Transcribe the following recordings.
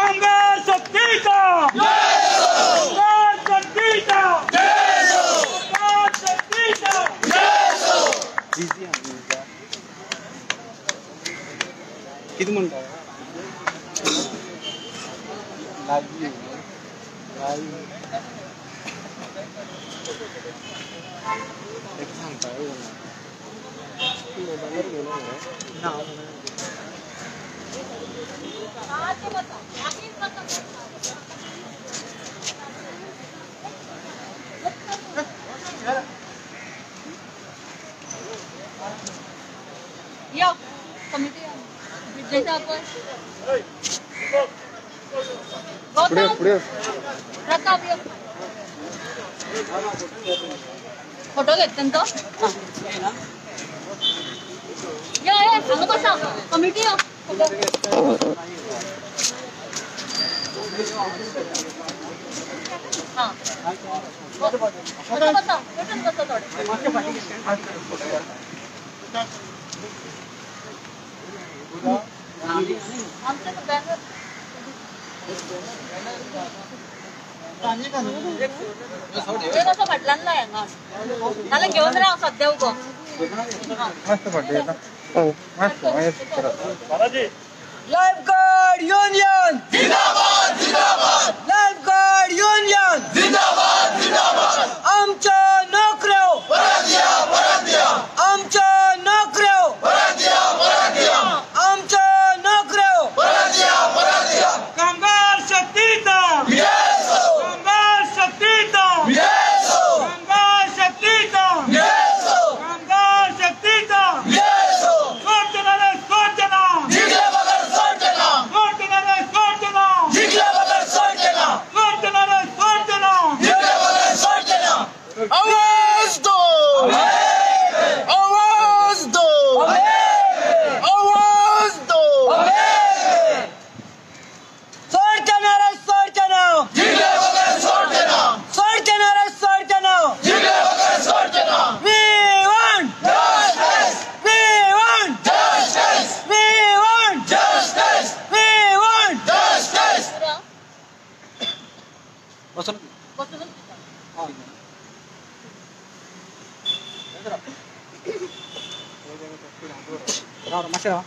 कामगार शक्तीचा किती म्हणता लागी लागी एक सांगता ना यो कमिटी जैसा आपण पुढे पुढे प्रताप यो फोटो घेत त्यांचो यो यो हांगा बसा कमिटी यो फोटो हां बसा बसा बसा थोडे आमचं बॅनर कसं फाटल्यान लाय हांगा नाल्यार घेवन राव सद्या उगो मस्त फाटले मस्त लाइफ गार्ड यूनियन जिंदाबाद जिंदाबाद लाइफ गार्ड यूनियन जिंदाबाद जिंदाबाद आमच्या नोकऱ्यो परत द्या परत द्या आमच्या नोकऱ्यो परत द्या परत द्या आमच्या नोकऱ्यो परत द्या परत द्या कामगार शक्तीचा विजय असो कामगार शक्तीचा विजय असो कामगार शक्तीचा विजय असो कामगार शक्तीचा विजय असो सोडचना रे सोडचना जिंकल्याबगर सोडचना सोडचना रे सोडचना जिंकल्याबगर सोडचना सोडचना रे सोडचना जिंकल्याबगर सोडचना आवाज दो आवाज दो आवाज दो सोडचना रे सोडचना जिंकल्याबगर सोडचना सोडचना रे सोडचना जिंकल्याबगर सोडचना We want Justice We want Justice We want Justice We want Justice बसून बसूनच मातशें राव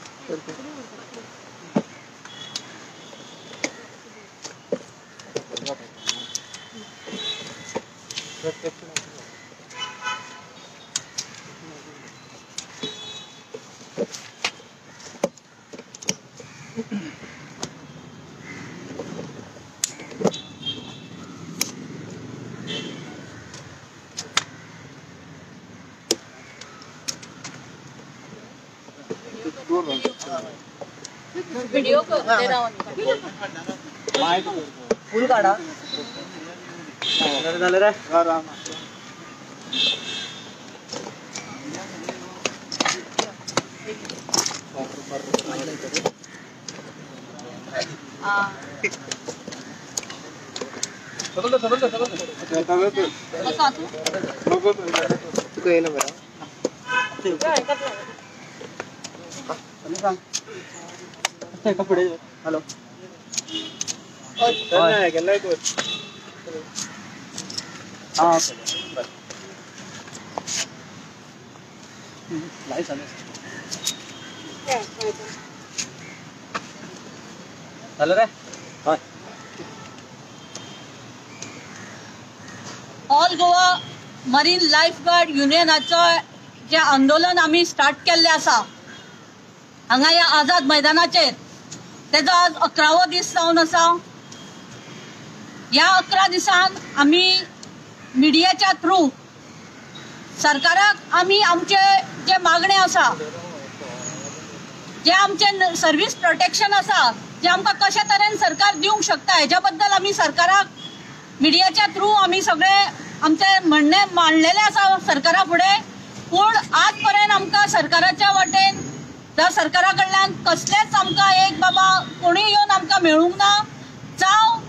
व्हिडिओ करते राव फुल काढा झालं रे राम बसा तू तुका येयला बरं कपडे हॅलो हां लाईव्ह चालू झालं रे हय all Goa marine life guard युनियनाचो जे आंदोलन आमी स्टार्ट केल्लें आसा हांगा ह्या आझाद मैदानाचेर तेजो आज 11वो दीस जावन आसा. ह्या 11 दिसान आमी मिडियाच्या थ्रू सरकाराक आमी आमचे जे मागणे आसा, जे आमचे सर्वीस प्रोटेक्शन आसा, जे आमकां कशा तरेन सरकार दिवंक शकता हेज्या बद्दल आमी सरकाराक मिडियाच्या थ्रू आमी सगळे आमचे म्हणणे मांडलेले आसा सरकारा फुडें. पूण आज पर्यंत आमकां सरकाराच्या वाटेन जावं सरकारा कडल्यान कसलेच आमकां एक बाबा कोणूय येवन आमकां मेळूंक ना, जावं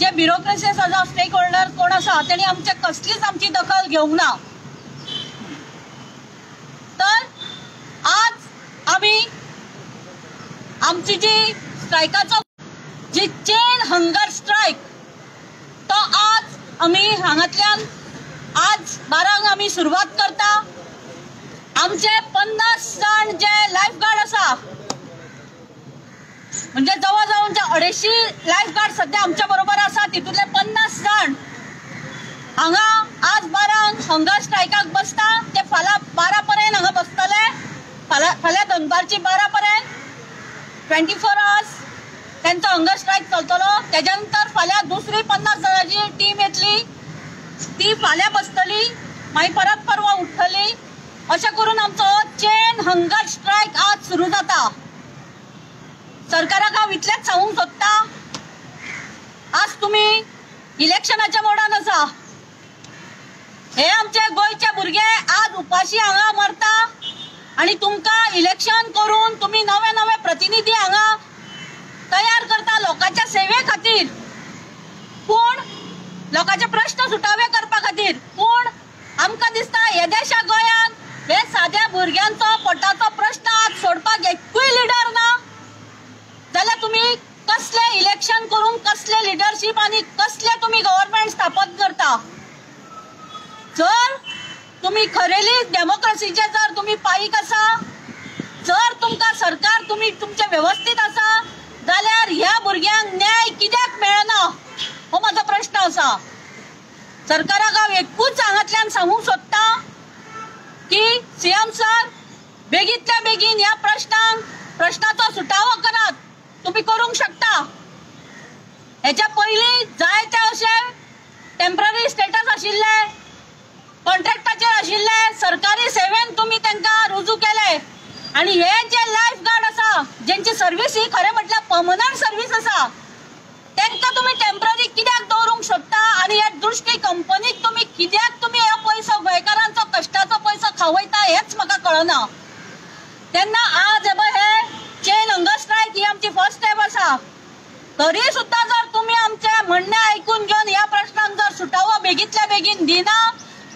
जे ब्युरोक्रेसी आसा जावं स्टेक होल्डर कोण आसा तेणी आमचे कसलीच आमची दखल घेवंक ना. तर आज आमी आमची जी स्ट्रायकाचो जी चेन हंगर स्ट्रायक तो आज आमी हांगांतल्यान आज 12 आमी सुरवात करता. आमचे 50 जाण जे लायफ गार्ड आसा म्हणजे जवळ जवळ 250 लायफ गार्ड सध्या आमच्या बरोबर आसा, तितूंतले 50 जाण हांगा आज 12 हंगर स्ट्रायकाक बसता. ते फाल्यां 12 पर्यंत हांगा बसतले, फाल्यां दनपारची 12 पर्यंत 24 आवर्स तेंचो हंगर स्ट्रायक चलतलो. तेज्या नंतर फाल्यां दुसरी 50 जाणांची टीम येतली, ती फाल्यां बसतली, मागीर परत परवा उठ्ठली. अशें करून आमचो चेन हंगर स्ट्रायक आज सुरू जाता. सरकाराक हांव इतलेंच सांगूंक सोदता, आज तुमी इलेक्शनाच्या मोडान आसा. हे आमचे गोंयचे भुरगे आज उपाशी हांगा मरता आनी तुमकां इलेक्शन करून तुमी नवे नवे प्रतिनिधी हांगा तयार करता लोकांच्या सेवे खातीर, पूण लोकांचे प्रश्न सुटावे करपा खातीर. पूण आमकां दिसता येद्याशा गोंयांत हे साद्या भुरग्यांचो पोटाचो प्रश्न आज सोडपाक एकूय लिडर ना जाल्यार तुमी कसले इलेक्शन करून कसले लिडरशीप आनी कसले तुमी गव्हर्मेंट स्थापन करता? जर तुमी खरेली डेमोक्रेसीचे जर तुमी पायीक आसा, जर तुमकां सरकार तुमी तुमचे वेवस्थीत आसा जाल्यार ह्या भुरग्यांक न्याय कित्याक मेळना हो म्हाजो प्रश्न आसा. सरकाराक हांव एकूच हांगांतल्यान सांगूंक सोदता की सीएम सर बेगींतल्या बेगीन ह्या प्रश्नाचो सुटावो करात, तुमी करूंक शकता. हेच्या पयलीं जायते अशे टेम्पररी स्टेटस आशिल्ले, कॉन्ट्रॅक्टाचेर आशिल्ले, सरकारी सेवेन तुमी तांकां रुजू केले. आनी हे जे लायफ गार्ड आसा जेंची सर्वीस ही खरें म्हटल्यार पर्मनंट सर्वीस आसा तांकां तुमी टेम्पररी कित्याक दवरूंक सोदता? आनी ह्या दृश्टी कंपनीक तुमी कित्याक तुमी हो पयसो गोंयकारांचो कश्टाचो पयसो खावयता हेंच म्हाका कळना. तेन्ना आज हे पळय हे चेन हंगर स्ट्रायक ही आमची फर्स्ट स्टेप आसा. तरी सुद्दां जर तुमी आमचें म्हणणें आयकून घेवन ह्या प्रश्नांक जर सुटावो बेगींतल्या बेगीन दिना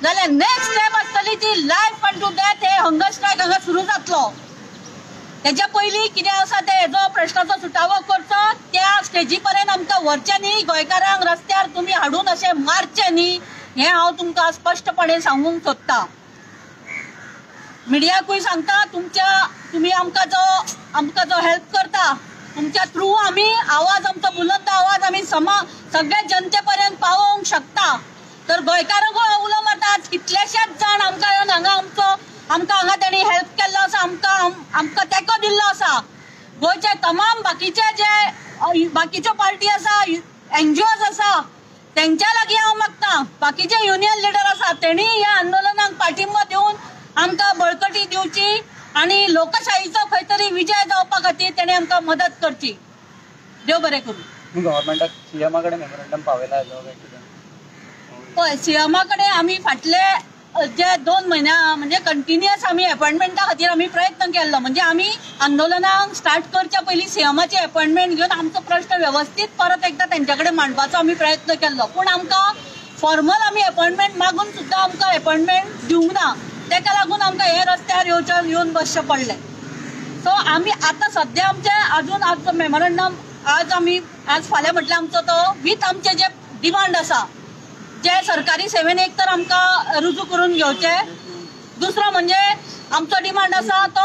जाल्यार नेक्स्ट स्टेप आसतली ती लायफ अंटू डेथ हे हंगर स्ट्रायक हांगा सुरू जातलो. तेच्या पयलीं कितें आसा तें हेजो प्रश्नाचो सुटावो करचो, त्या स्टेजी पर्यंत आमकां व्हरचें न्ही, गोंयकारांक रस्त्यार तुमी हाडून अशें मारचें न्ही हें हांव तुमकां स्पश्टपणे सांगूंक सोदता. मिडियाकूय सांगता, तुमी आमकां जो हेल्प करता तुमच्या थ्रू आमी आवाज आमचो बुलंद आवाज आमी सगळ्या जनते पर्यंत पावोवंक शकता. तर गोंयकारांकूय हांव उलो मारता, आज कितलेशेच जाण आमकां येवन हांगा आमकां हांगा तेणी हेल्प केल्लो आसा, आमकां तेंको दिल्लो आसा. गोंयचे तमाम बाकीचे जे बाकीच्यो पार्टी आसा, एनजीओज आसा तेंच्या लागीं हांव मागता, बाकीचे युनियन लिडर आसा तेणी ह्या आंदोलनाक पाठिंबो दिवन आमकां बळकटी दिवची आनी लोकशाहीचो खंय तरी विजय जावपा खातीर तेणी आमकां मदत करची. देव बरें करूं. गव्हर्मेंटाक सीएमा कडेन मेमोरेंडम पावयला पळय, सीएमा कडेन आमी फाटले जे 2 म्हयन्या म्हणजे कंटिन्युअस आमी अपॉयंटमेंटा खातीर आमी प्रयत्न केल्लो. म्हणजे आमी आंदोलनाक स्टार्ट करच्या पयलीं सीएमाची अपॉयंटमेंट घेवन आमचो प्रश्न वेवस्थीत परत एकदां तेंच्या कडेन मांडपाचो आमी प्रयत्न केल्लो. पूण आमकां फॉर्मल आमी अपॉयंटमेंट मागून सुद्दां आमकां अपॉयंटमेंट दिवंक ना. तेका लागून आमकां हे रस्त्यार येवन बसचें पडलें. सो आमी आतां सद्या आमचे अजून आमचो मेमोरंडम आज आमी आज फाल्यां म्हटल्यार आमचो तो वीथ आमचे जे डिमांड आसा जे सरकारी सेवेन एक तर आमकां रुजू करून घेवचे, दुसरो म्हणजे आमचो डिमांड आसा तो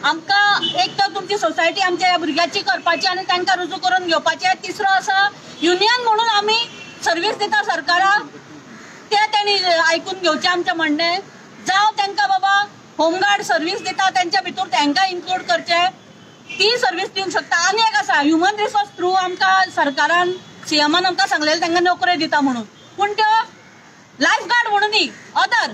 आमकां एक तर तुमची सोसायटी आमच्या ह्या भुरग्याची करपाची आनी तांकां रुजू करून घेवपाचें, तिसरो आसा युनियन म्हणून आमी सर्वीस दिता सरकाराक ते तेणी आयकून घेवचें आमचें म्हणणें, जावं तांकां बाबा होमगार्ड सर्वीस दिता तेंच्या भितर तांकां इन्क्लूड करचें, ती सर्वीस दिवंक शकता. आनी एक आसा ह्युमन रिसोर्स थ्रू आमकां सरकारान सीएमान आमकां सांगलेलें तांकां नोकऱ्यो दिता म्हणून, पूण त्यो लायफ गार्ड म्हणून न्ही अदर.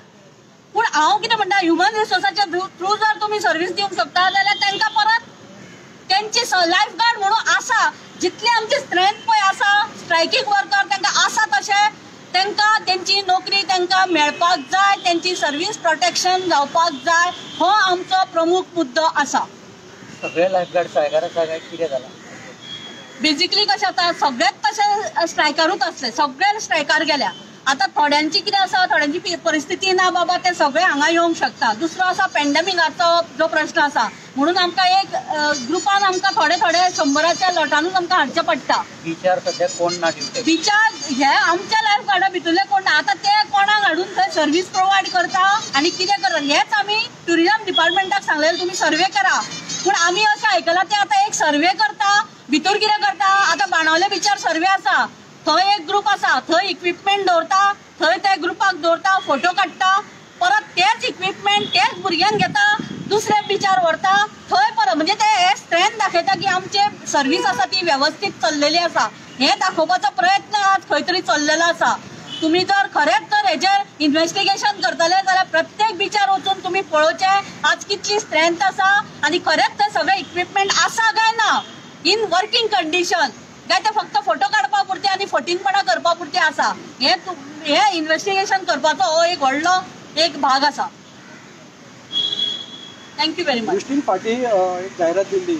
पूण हांव कितें म्हणटा, ह्युमन रिसोर्साच्या थ्रू जर तुमी सर्वीस दिवंक शकता जाल्यार तांकां परत तेंची लायफ गार्ड म्हणून आसा जितली आमची स्ट्रेंथ पळय आसा स्ट्रायकींग वर्कर तांकां आसा तशें तांकां तेंची नोकरी तांकां मेळपाक जाय, तेंची सर्वीस प्रोटेक्शन जावपाक जाय, हो आमचो प्रमुख मुद्दो आसा. सगळे लायफ गार्ड स्ट्रायकार आसा काय कितें जालां? बेजिकली कशें आतां सगळेच तशे स्ट्रायकारूच आसले, सगळे स्ट्रायकार गेल्या. आतां थोड्यांची कितें आसा, थोड्यांची परिस्थिती ना बाबा, ते सगळे हांगा येवंक शकता. दुसरो आसा पेंडेमिकाचो जो प्रश्न आसा, म्हणून आमकां एक ग्रुपान आमकां थोडे थोडे 100च्या लोटानूच आमकां हाडचें पडटा. बिचार सद्या कोण ना ड्युटी, बिचार हे आमच्या लायफ गार्डा भितरले कोण ना. आतां ते कोणाक हाडून थंय सर्वीस प्रोवायड करता आनी कितें करता हेच आमी ट्युरिजम डिपार्टमेंटाक सांगलेलें, तुमी सर्वे करा. पूण आमी अशें आयकलां ते आतां एक सर्वे करता, भितर कितें करता. आतां बाणावले बिचार सर्वे आसा, थंय एक ग्रुप आसा, थंय इक्विपमेंट दवरता, थंय त्या ग्रुपाक दवरता, फोटो काडटा, परत तेच इक्विपमेंट तेच भुरग्यांक घेता, दुसऱ्या बिचार व्हरता, थंय परत म्हणजे ते हे स्ट्रेंथ दाखयता की आमचे सर्वीस आसा ती वेवस्थीत चल्लेली आसा. हे दाखोवपाचो प्रयत्न आज खंय तरी चल्लेलो आसा. तुमी जर खरेंच जर हेजेर इन्वेस्टिगेशन करतले जाल्यार प्रत्येक बिचार वचून तुमी पळोवचें आज कितली स्ट्रेंथ आसा आनी खरेंच ते सगळे इक्विपमेंट आसा काय ना इन वर्किंग कंडिशन, काय ते फक्त फोटो काडपा पुरते आनी फटींगपणा करपा पुरते आसा. हे इन्वेस्टिगेशन करपाचो हो एक व्हडलो एक भाग आसा. Thank you very much. दृश्टीन फाटी एक जायरात दिल्ली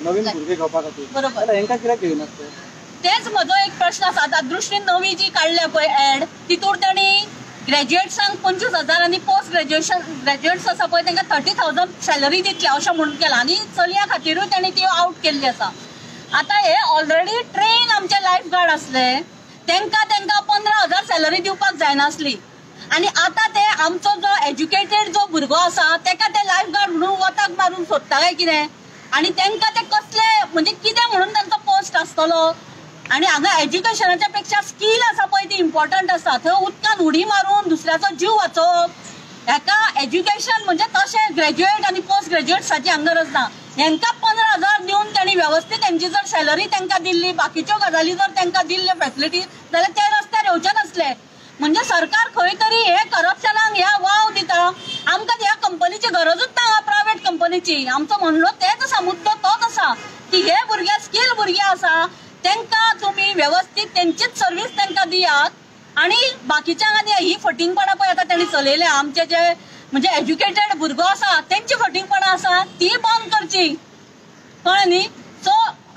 नवीन भुरगे घेवपा खातीर, बरोबर, हेंकां कित्याक घेयनात ते? तेच म्हजो एक प्रश्न आसा. आतां दृश्टीन नवी जी काडल्या पळय एड, तितूर तांणी ग्रॅज्युएट्सांक 25,000 आनी पोस्ट ग्रॅज्युएट्स आसा पळय तांकां 30,000 सॅलरी दितले अशें म्हणून केलां, आनी चलयां खातीरूय तांणी ती आवट केल्ली आसा. आतां हे ऑलरेडी ट्रेन आमचे लायफ गार्ड आसले तांकां तांकां 15,000 सॅलरी दिवपाक जायनासली, आनी आतां ते आमचो जो एज्युकेटेड जो भुरगो आसा ताका ते लायफ गार्ड म्हणून वताक मारून सोदता काय कितें, आनी तांकां ते कसले म्हणजे कितें म्हणून तांचो पोस्ट आसतलो. आनी हांगा एज्युकेशनाच्या पेक्षा स्कील आसा पळय ती इम्पॉर्टंट आसा. थंय उदकान उडी मारून दुसऱ्याचो जीव वाचोवप हेका एज्युकेशन म्हणजे तशें ग्रॅज्युएट आनी पोस्ट ग्रॅज्युएट्साची हांगा गरज ना. हेंकां 15,000 दिवन तांणी वेवस्थीत तेंची जर सॅलरी तांकां दिल्ली, बाकीच्यो गजाली जर तांकां दिल्ल्यो फॅसिलिटी जाल्यार ते रस्त्यार येवचे नासले. म्हणजे सरकार खंय तरी हे करप्शनाक ह्या वाव दिता. आमकां ह्या कंपनीची गरजूच ना, प्रायवेट कंपनीची. आमचो म्हणणो तेच आसा, मुद्दो तोच आसा की हे भुरगे स्कील भुरगे आसा, तांकां तुमी वेवस्थीत तेंचीच सर्वीस तांकां दियात आनी बाकीच्यांक आनी ही फटींगपणां पळय आतां तांणी चलयल्या. आमचे जे म्हणजे एज्युकेटेड भुरगो आसा तेंची फटींगपणां आसा ती बंद करची, कळ्ळें न्ही. सो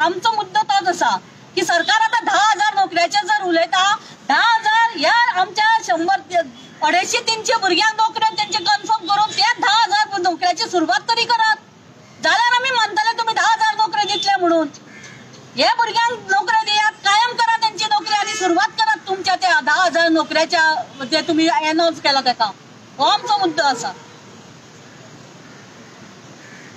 आमचो मुद्दो तोच आसा की सरकार आतां 10,000 नोकऱ्याचेर जर उलयता, 10,000 ह्या आमच्या 100, 250, 300 भुरग्यांक नोकऱ्यो तेंचे कन्फर्म करून ते 10,000 नोकऱ्याची सुरवात तरी करात जाल्यार आमी मानतले तुमी 10,000 नोकऱ्यो दितले म्हणून. हे भुरग्यांक नोकऱ्यो दियात, कायम करा तेंची नोकरी आनी सुरवात करात तुमच्या त्या 10,000 नोकऱ्याच्या जे तुमी एनाउन्स केला तेका. हो आमचो मुद्दो आसा.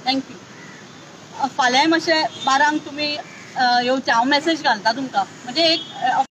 Thank you. फाल्यां मातशें 12 तुमी येवचें, हांव मॅसेज घालता तुमकां म्हणजे एक.